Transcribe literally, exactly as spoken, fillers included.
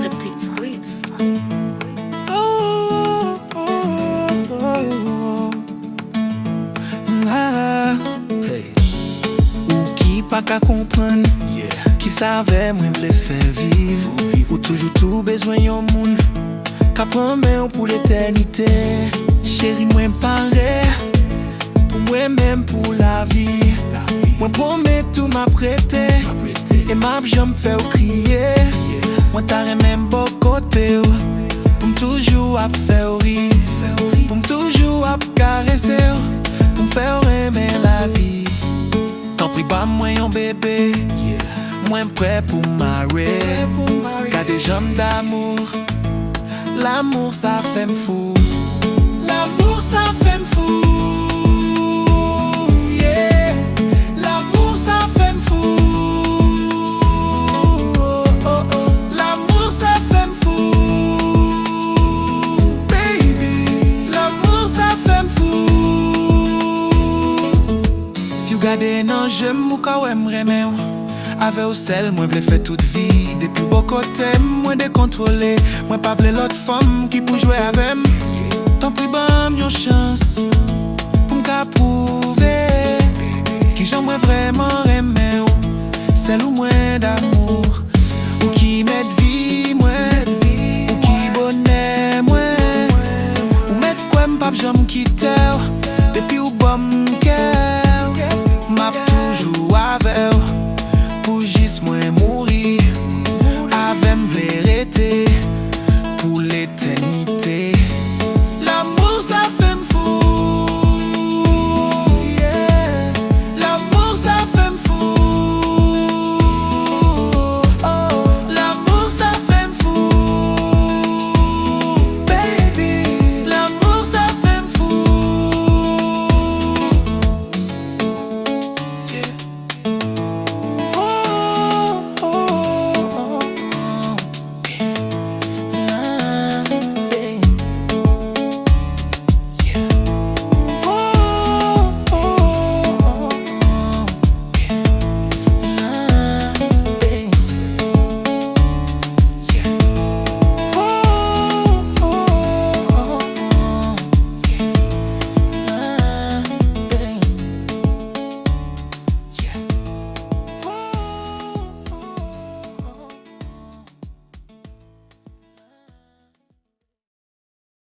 The Beats Please. Oh, oh, oh, oh. Ah. Hey. Ou ki pa ka konprann, yeah, ki savè mwen vle fè viv. Ou toujou tou bezwen yon moun ka pran men w pou letènite. Cheri, mwen pare pou mwen menm, pou lavi. Mwen pwomèt ou m ap rete, e m ap janm fè w kriye. Mwen ta renmen m bò kote w, pou m toujou ap fè w ri, pou m toujou ap karese w, pou m fè w renmen lavi. Tanpri, ban mwen yon bebe, mwen prè pou mare. Gade jan m damou, l'amour sa fè m fou. L'amour sa fè m fou, yeah. L'amour sa fè m fou, oh, oh, oh. L'amour sa fè m fou, baby. L'amour sa fè m fou. Si w gade nan je m, ou ka wè m renmen w. Avè w sèl mwen vle fè tout vi. Depi w bò kote m, mwen dekontwole. Mwen pa vle lòt fanm ki pou jwe avè m. Tanpri, ban m yon chans pou m ka pwouve kijan mwen vrèman renmen w. Sèl ou mwen damou, ou ki mèt vi mwen, ou ki bonè mwen. Ou mèt kwè m p ap janm kite